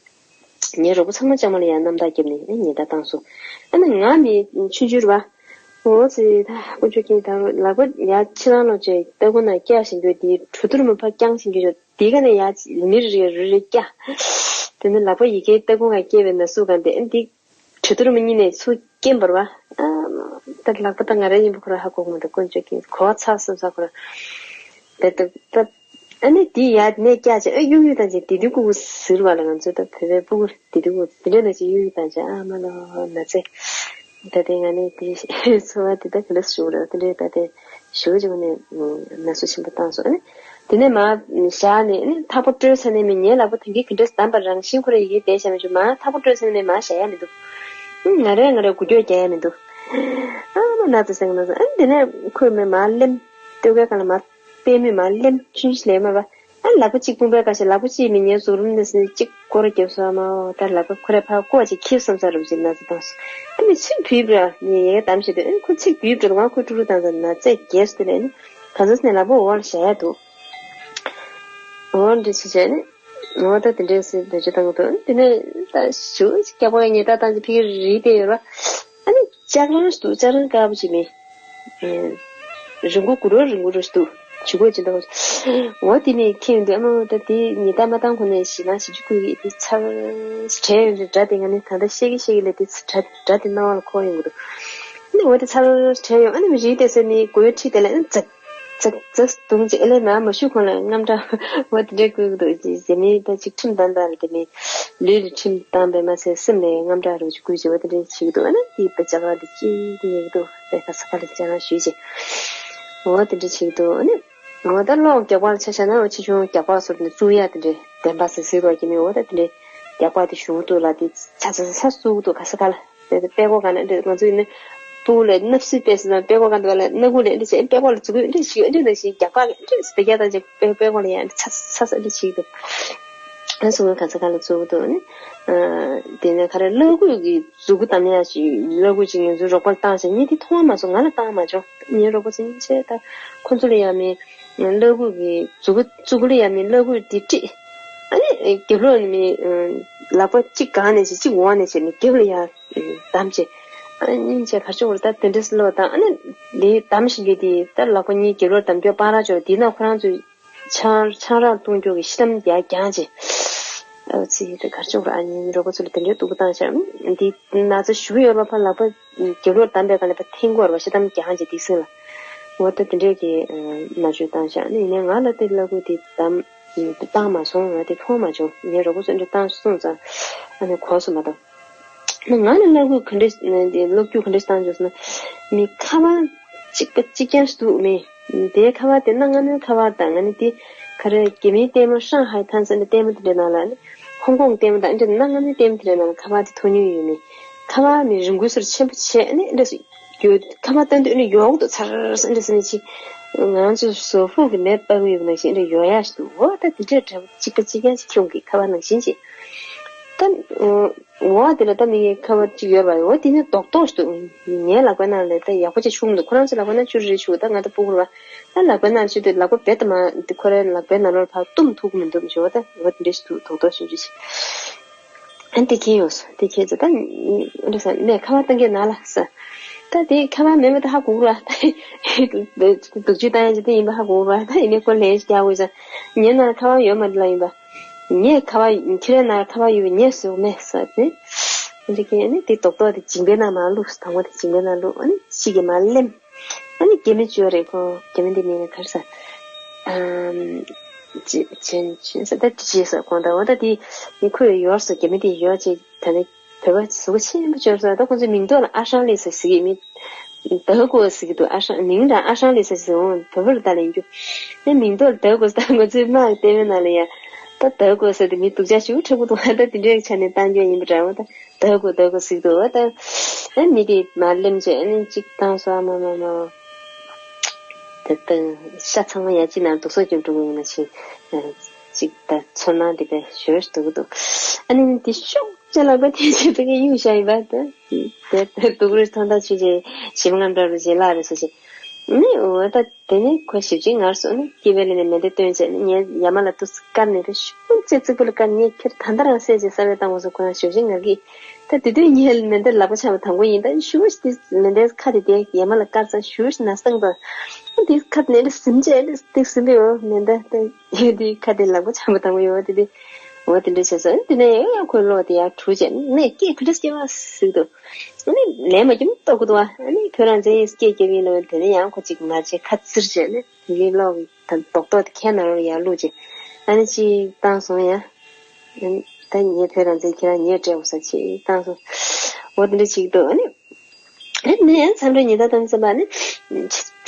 ངའི་རོགས་པ་ཚང་མ་ལྕང་མ་ལ་ཡར་རྣམ་དག་བརྒྱབ་ནས་ཨེ་ཉེས་དག་བཏང་སོང་། ཨ་ནི་ང་ནི་ཆུང་ཆུང་རེད་པ། འོ་ཙི་ད་དཀོན་མཆོག་མཁྱེན། ད་ལག་པ་ཡར་ཕྱི་ནང་ལོག་བྱས་ལྟ་གུང་ན་བཀྱག་བཞིན་འགྱོ་དེ་གྲོ་ཐུར་མ་ཕར་བརྐྱངས་བཞིན་འགྱོ་དེ་ག་ནས་ཡར་མི་རེ་རེ་རེ་རེ་བཀྱག་དེ་ནི་ལག་པ་ཡི་གེ་ལྟ་གུང་ང་བཀྱག་པའི་ན་ཟུག་གང་དེ་ཨ་འདི་གྲོ་ཐུར་མ་གཉིས་ནས་ཚུར་སྐྱེན་པར་བ། ཨ་ད་ལག་པ་ད་ང་རང་ཡིན་པ་ཁོ་རང་ཧ་གོ་གི་མི་འདུག་དཀོན་མཆོག་མཁྱེན། གོ་བ་ཚ་བསམ་ས་ཁོ་རང་དེ་ད་ད། ཨ་ནི་དེ་ཡར་ནས་བཀྱག་བྱས་ཨ་གཡུག་གཡུག་བཏང་བྱས་དེ་དུས་ཀུ་ཟེར་བ་ལ་ང་ཚོ་ད་བོད་པའི་སྤུ་གུ་དེ་དུས་ཀུ་དེ་འདྲ་ནང་བཞིན་གཡུག་གཡུག་བཏང་བྱས་ཨ་མ་ལོ་ན་ཚེ། ད་དེ་ང་ནི་དེ་འཚོ་བ་དེ་ད་ག་འདྲ་ཞུ་ར་དེ་འདྲའི་ད་དེ་ཞུ་བ་ཅིག་ནས་ན་ཟུག་ཆེན་པོ་བཏང་སོང་ཨ་ནི། དེ་ནས་མར་བཞག་ནས་ཨ་ནི་ཐག་པ་བཀྲོལ་ཚར་ནས་མི་ངའི་ལག་པ་དེང་གི་ག་འདྲ་བསྡམས་པ་རང་བཞིན་ཁོ་ར་ཡི་གེ་བསྡད་བཞག་མི་བྱུང་། མར་ཐག་པ་བཀྲོལ་ཚར་ནས་མར་བཞག་ཡ་མི་འདུག་ང་རེ་ང་རེ་འགུལ་སྐྱོད་རྒྱག་ཡ་མི་འདུག་ཨ་མ་ན་ཚེ་སེང་ན་ཚེ་ཨ་ནི་དེ་ནས་ཁོས་མི་མར་ལེམ་ལྟོས་གའི་སྒང་ལ་མར། པད་མོས་མར་ལེམ་ཆུན་ཆུན་ལེ་མ་བ། ཨ་ལག་པ་གཅིག་དཔུང་པའི་ཁ་ཤས་ལག་པ་གཅིག་མི་ཉལ་ཟུག་རུམ་ནས་སེ་གཅིག་སྐོར་རྒྱབ་སོང་མ་འོ་ད་ལག་པ་ཁོ་རའི་ཕར་ཀོ་གཅིག་ཁྱིབ་བསམ་ས་རུམ་གཅིག་ན་ཚ་བཏང་སོང་། ཨ་མི་ཚིག་བུས་པ་ནི་ཡེ་གདམ་བྱེད་དུས་ཨ་ཁོ་ཚིག་བུས་པ་ང་ཁོ་ཀྲུ་རུ་བཏང་ས་ན་ཚ་རྒྱས་སུ་དེ་ལས་ནི་གང་ཚ་སེ་ནས་ལག་པ་འོག་ལ་བཞག་ཡ་འདུག་འོ་འདྲི་ཆི་བྱས་ནི་འོ་ད་དེ་འདྲས་སེ་བེད་སྤྱོད་བཏང་གི་འདུག་དེ་ནས་ད་ཞུ་སྐྱག་པ་ཉེས་དག་བཏང་ཅི་ཕི་གི་རི་དེ་ཡོད་ར། ཨ་ནི་ལྕགས་རང་ཞིག་འདུག་ལྕགས་རང་དཀར་པོ་ཅིག་མིན། རིང་པོ་གུ་རུ་རིང་པོ་རུ་ཞིག་འདུག་ཇུས་འགོད་ཅིག་འདུག་འོ་དེ་ནས་ཁྱེད་འདི་ཨ་མ་ད་དེ་ཉི་ཟླ་མ་བཏང་གོང་ནས་ཞེད་སྣང་ཞེ་པོ་ཅིག་སྐུལ་གི་དེ་ཚར་བྲལ་ཡོང་དུས་སྒྲ་དེ་ང་ནི་ད་ལྟ་བཤད་ཀྱི་བཤད་ཀྱི་ལས་དེ་སྒྲ་སྒྲ་དེ་སྣང་བ་ལ་འཁོར་ཡོང་གི་འདུག་ཨ་ནི་འོ་དེ་ཚར་བྲལ་ཡོང་ཨ་ནི་མི་རིགས་དེ་ཟེར་ནི་མགོའི་འཁྲིས་དེ་ལ་ཨ་ནི་ཛག་ཛག་ཛག་དུང་ཅིག་ཨེ་ལས་མ་མ་ཤུ་གོང་ལ་རྔམ་སྐྲག་འོ་དེ་འདྲའི་སྐུལ་གི་འདུག་དེ་མི་ད་ཅིག་ཁྲིམས་དང་འདྲ་ལ་དེ་མི་ལུས་ལ་ཁྲིམས་བཏང་པས་མ་ཚད་སེམས་ལ་རྔམ་སྐྲག་རུ་ཅིག་སྐུལ་ཅིག་འོ་དེ་འདྲའི་བྱེད་ཀྱི་འདུག་ཨ་ནི་དེ་པ་ཅག་ག་དེ་ཅིག་དེ་ཉལ་གི་འདུག་པས་ཁ་ས་ཁ་ལ་ཅག་ག་ཞུས་ཅིག་འོ་དེ་འདྲའི་བྱེད་ཀྱི་འདུག་ཨ་ནི། འོ་ད་གློག་རྒྱག་པ་ལ་ཆ་བཞག་ན་འོ་ཆེ་ཆུང་རྒྱག་པ་སོགས་ནས་བཙུགས་ཡ་དེ་འདྲའི་བདེན་པ་ཟེར་ཟེར་བ་ཀྱི་མི་འོ་ད་དེ་འདྲའི་རྒྱག་པ་དེ་ཞུ་འདུག་ལ་དེ་ཚ་ཚ་ཚ་བཙུགས་འདུག་ག་ས་ག་ལ་དེ་དེ་པད་ཀོ་ག་ན་འདྲ་ང་ཚོ་ཡིན་ན་སྤུ་གུ་ལ་སྣབས་སུལ་པས་ཟེར་ན་པད་ཀོ་ག་འདྲ་བ་ལ་སྣ་ཁུག་ལ་འདྲ་བྱས་པད་ཀོ་ལ་བཙུགས་འདྲ་ཞིག་འདྲ་ནང་བཞིན་རྒྱག་པ་འདྲ་ཟེར་རྒྱག་དང་ཅིག་པད་པད་ཀོ་ལ་ཡ་འདྲ་ཚ་ཚ་ཚ་འདྲ་བྱེད་ཀྱི་འདུག་ཨ་སུ་ང་ག་ས་ག་ལ་བཙུགས་འདུག་ནི། དེ་ནས་ག་རེ་གླ་གོས་ཀྱི་མཛུ་གུ་བསྡམ་ཡ་ཞིག་གླ་གོས་ཅིག་ངེད་ཚོའི་རོགས་པར་བཏང་ཞིང་ངས་དེ་མཐོང་བ་མ་སོང་། ང་ལ་བཏང་མ་བྱུང་། ངའི་རོགས་པ་ཚོ་ཡིན་ཆེ་ད་ཁོ་ཚོ་ལ་ཡང་མི་གླ་གོས་ཀྱི་མཛུ་གུ་མཛུ་གུ་ལ་ཡང་མི་གླ་གོས་དེ་དཀྲིས། ཨ་ནི་རྒྱབ་ལོགས་ནས་མི་ལག་པ་གཅིག་སྒང་ནས་བྱས་གཅིག་འོག་ནས་བྱས་མི་རྒྱབ་ལ་ཡང་བསྡམས་བྱས། ཨ་ནི་སྙིང་རྗེ་གར་ཆོག་རུ་ད་དེ་འདྲས་ལོ་དང་ཨ་ནི་དེ་བསྡམས་ཤིང་གི་དེ་ད་ལག་པ་གཉིས་རྒྱབ་ལོགས་བསྡམ་རྒྱུ་སྤང་ར་ཆོག་དེ་ན་ཁོ་རང་ཚོས། ཆང་ཆང་རག་བཏུང་རྒྱུ་གི་ཤི་དམ་རྒྱག་རྒྱང་ཅེ། ཨ་ཙི་དེ་གར་ཆོག་ར་ཨ་ནི་རོགས་པ་ཚོ་ལ་དེ་འདྲའི་སྡུག་པོ་བཏང་ཤག་འདི་ན་ཚ་ཞུ་ཡོད་པ་ཕར་ལག་པ་རྒྱབ་ལོག་བསྡམས་པའི་སྒང་ལ་ཕར་འཐེན་དགོས་ར་བ་ཤི་དམ་རྒྱང་ཅེ་དེ་སེང་ལ། འོ་ད་དེ་འདྲའི་གི་ན་ཆུ་བཏང་ཤག་ནི་ཡིན་ནའི་ང་ལ་དེ་གླ་གོས་དེ་བསྡམས་བཏང་མ་སོང་། ང་དེ་མཐོང་མ་བྱུང་། ངའི་རོགས་པ་ཚོ་འདྲ་བཏང་སོང་ཙང་ཨ་ནི་གོ་སོང་མ་གཏོགས། ང་ལ་གླ་གོས་ག་འདྲ་གློག་རྒྱུག་ག་འདྲ་བཏང་བྱུང་ཟེར་ན། མི་ཁ་པར་གཅིག་པ་གཅིག་རྐྱང་ཞིག་འདུག་མི། དེའི་ཁ་པར་དེ་གནའ་སྔ་མོའི་ཁ་པར་དང་ང་ནི་དེ་ག་རེ་རྒྱ་མིའི་ལྟད་མོ་ཧྲང་ཧའེ་ཐང་ཟེར་ནས་ལྟད་མོ་དེ་འདྲའི་ནང་ལ་ནི་ཧོང་ཀོང་ལྟད་མོ་དང་འདྲ་གནའ་སྔ་མོའི་ལྟད་མོ་དེ་འདྲའི་ནང་ལ་ཁ་པར་དེ་མཐོང་མྱོང་ཡོད་མི། ཁ་པར་མི་རིང་པོ་སོར་ཆེན་པོ་བྱས་ནས་འདྲ་སུ་ཁ་པར་བཏང་དུས་ནི་ཡོག་ཏུ་ཚར་ཟེར་འདྲ་ཟེར་ནས་ཅི། ང་ཚོ་བཟོ་ཕུག་གི་མེ་སྤར་གི་ཡོད་པ་ནང་བཞིན་འདྲ་ཡོག་ཡག་ཞིག་འདུག་འོ་ད་དེ་འདྲའི་འདྲ་པོ་གཅིག་པ་གཅིག་རྐྱང་ཞིག་ཁྱོད་ཀྱི་ཁ་པར་ནང་བཞིན་ཅི། ད། འོ་དེ་ལ་ད་མི་ཡི་ཁ་པར་གཅིག་ཡོད་པ་རེད། འོ་དེ་ནི་རྡོག་རྡོག་ཞིག་འདུག་ངའི་ལག་པའི་ནང་ལ་ད་ཡག་པོ་ཅིག་ཤུགས་མི་འདུག་ཁོ་རང་ཚོའི་ལག་པའི་ནང་ཅུ་རེ་རེ་ཤུགས། ད་ང་ད་སྤུ་གུ་རེད་པ། ད་ལག་པའི་ནང་ཤུགས་དེ་ལག་པ་རྦད་དེ་མ་དེ་ཁོ་རའི་ལག་པའི་ནང་ལོགས་ཕར་བཏུམ་ཐུབ་ཀྱི་མི་འདུག་མི་ཤོག་ད་འོ་དེ་འདྲ་ཞིག་འདུག་རྡོག་རྡོག་ཞིག་འདྲ་ཞིག་ཨ་དེ་ཁྱེད་ཡོང་སོང་། དེ་ཁྱེད་ཚོ་ད་འདི་ས་ནས་ཁ་པར་བཏང་གི་ན་ལ་ས། ད་དེ་ཁ་པར་མེད་མ་ད་ཧ་གོ་ར། ད་སྡུག་ཅུ་བཏང་ཡ་ཅིག་དེ་ཡིན་པ་ཧ་གོ་ར། ད་ཡིན་ནའི་ཁོ་ལན་ཞིག་རྒྱག་དགོས་ས། ངའི་ནང་ཁ་པར་ཡོད་མ་རེད་ལ་ཡིན་པ། ངས་ཁ་པར་ཁྱེད་རའི་ནང་ཁ་པར་ཡོད་པ་ངས་བཟོས་མེད་ས་དེ། འདི་གས་ཨ་ནི་དེ་རྡོག་རྡོག་དེ་མཇིང་པའི་ནང་མར་བླུགས། དང་པོ་དེ་མཇིང་པའི་ནང་བླུགས། ཨ་ནི་གཅིག་གིས་མར་ལེམ། ཨ་ནི་རྒྱ་མི་བཅོས་རེད་ཁོ། རྒྱ་མི་འདི་མིང་ལ་ག་རེ་ཟེར། ཨམ། ཅི་ཅན་ཅན་ཟེར་ད་ཅི་ཟེར་གོང་ད་འོ་ད་དེ་མི་ཁོས་ཡོར་སོ། རྒྱ་མི་དེ་ཡོར་ཅིག་ད་ནི་བོད་པ་གཟུགས་པོ་ཆེན་པོ་བཅོས་སོ། ད་ཁོང་ཚོའི་མིང་ཐོག་ལ་ཨ་ཧྲང་ལི་ཟེར་ཟེར་གི་མི། ད་གོ་ཟེར་གི་འདུག་ཨ་ཧྲང་མིང་རང་ཨ་ཧྲང་ལི་ཟེར་ཟེར་འོང་། བོད་པར་ད་ལེན་རྒྱུ། ཨེ་མིང་ཐོག་ལ་ད་གོ་ཟེར། ད་ང་ཚོའི་དམག་གི་ལྟད་མོའི་ནང་ལ་ཡ། ད་ད་གོ་ཟེར་དེ་མི་སྡུག་ཅག་ཞིག་འཁྲབ་གི་འདུག་ད་དེ་འདྲའི་ཆ་ནས་བཏང་རྒྱུ་ཡིན་པ་འདྲ་བོ། ད་ད་གོ་ད་གོ་ཟེར་གི་འདུག་ད་ཨེ་མི་དེ་མར་ལེམ་བྱས་ཨ་ནི་གཅིག་བཏང་སོ། ཨ་མ་མ་མ། དེ་ལྟ་ཤ་ཚང་མ་ཡ་གཅིག་ནང་དུག་སོགས་ཀྱང་འགྲོ་གི་ཡོད་ན་ཞིག་གཅིག་ད་ཚོར་སྣང་དེ་དཔེ་ཞོ་ཞིག་འདུག་གི་འདུག་ཨ་ནི་དེ་ཤུགས་ཅན་ལག་པ་དེ་ཆེད་དུ་གི་གཡུག་བཞག་ཡིན་པ། དེ་དེ་སྡུག་རུས་ཐང་ཐང་ཆུ་ཆེ་ཞིམ་ངམ་འདྲ་རུ་བྱེད་ལ་རེ་ཟེར་ཞིག་ནི་འོ་ད་དེ་ནི་ཁོ་ཞིབ་ཅིང་ངར་སོང་ནི་སྐྱེ་བའི་ལས་ནས་མེ་མདའ་བཏོན་བྱས་ནི་ངའི་ཡ་མ་ལ་དུ་བཀར་ནས་དེ་ཤུགས་ཅན་རྩིག་པོ་ལ་བཀར། ངས་ཁྱེར་ད་ལྟ་རང་བསད་ཅེས་གསར་པའི་བཏང་བ་སོགས་ཁོ་རང་ཞིབ་ཅིང་ངར་གི། ད་དེ་དུས་ངས་མེ་མདའ་ལག་པ་འཆང་བ་དང་པོ་ཡིན། ད་ཞུ་ཞིག་དེ་མེ་མདའི་ཁ་དེ་དེ་ཡ་མ་ལ་བཀར་ཙང་ཞུ་ཞིག་ན་སྟངས་དང་། དེ་ཁ་དེ་ནས་ཟིན་བྱས་དེ་ཟིན་པའི་འོ་མེ་མདའ་དེ་དེ་ཁ་དེ་ལག་པ་འཆང་བ་དང་པོ་ཡོད་དེ་དེ་འོ་དེ་འདྲ་བྱས་སོང་། དེ་ནས་ཡང་ཁོའི་གློག་དེ་ཡར་འཁྲུག་བྱས་ནས་སྐད་ག་འདྲ་སྐྱེ་བ་ཟིག་འདུག་ཨ་ནི་ལན་མ་རྒྱབ་ལྟོགས་གི་འདུག་ཨ་ནི་ཁྱོད་རང་ཚོའི་སྐད་རྒྱབ་ཡིན་ལ་དེ་ནས་ཡང་ཁོ་གཅིག་མ་བྱས་ཁ་ཚིར་བྱས་ནས་དེ་གི་གློག་གི་ད་རྡོག་རྡོག་དེ་ཁའི་ནང་ལ་ཡར་བླུགས་བྱས་ཨ་ནི་གཅིག་བཏང་སོང་ཡ། ཨ་ནི་ད་ངས་ཁྱོད་རང་ཚོའི་ཁྱེད་རང་ཉེས་སྤྲད་འོ་ས་ཅིག་བཏང་སོང་། འོ་དེ་འདྲ་ཅིག་འདུག་ཨ་ནི། ཨ་ནི་ཡང་མཚམས་རེ་ཉི་ཟླ་དང་བསམ་པ་ནི་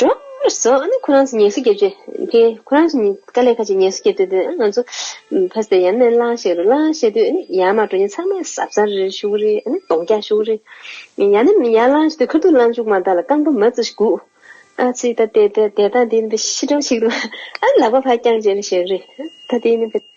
འགྲོ་སོང་། ཨ་ནི་ཁོ་རང་ཚོ་ངལ་གསོ་རྒྱབ་བྱས་ཕེ་ཁོ་རང་ཚོ་ཉི་དཀའ་ལས་ཁག་ཅིག་ངལ་གསོ་རྒྱབ་དུས་དེ་ང་ཚོ་ཕ་སྟེ་ཡང་ནས་ལངས་བྱས་རུ་ལངས་བྱས་དུས་ཨ་ནི་ཡར་མར་འགྲོ་མཁན་ཚང་མས་ཟབ་ཟབ་རེ་ཞུ་གི་རེད། ཨ་ནི་གདོང་རྒྱག་ཞུ་གི་རེད། ཡང་ནས་ཡར་ལངས་བྱས་དུས་ཁ་ཐུག་ལངས་བཅུག་མ་ཐག་ལ་རྐང་པ་མ་བཙུགས་ཤིག་སྒུག་ཨ་ཙི་ད་དེ་དེ་དེ་ད་འདི་འདི་ཤི་འགྲོ་ཞིག་འདུག་ཨ་ནི་ལག་པ་ཕར་བརྐྱངས་བྱས་རེ་བྱས་གི་རེད། ད་དེ་ནི་དཔེ།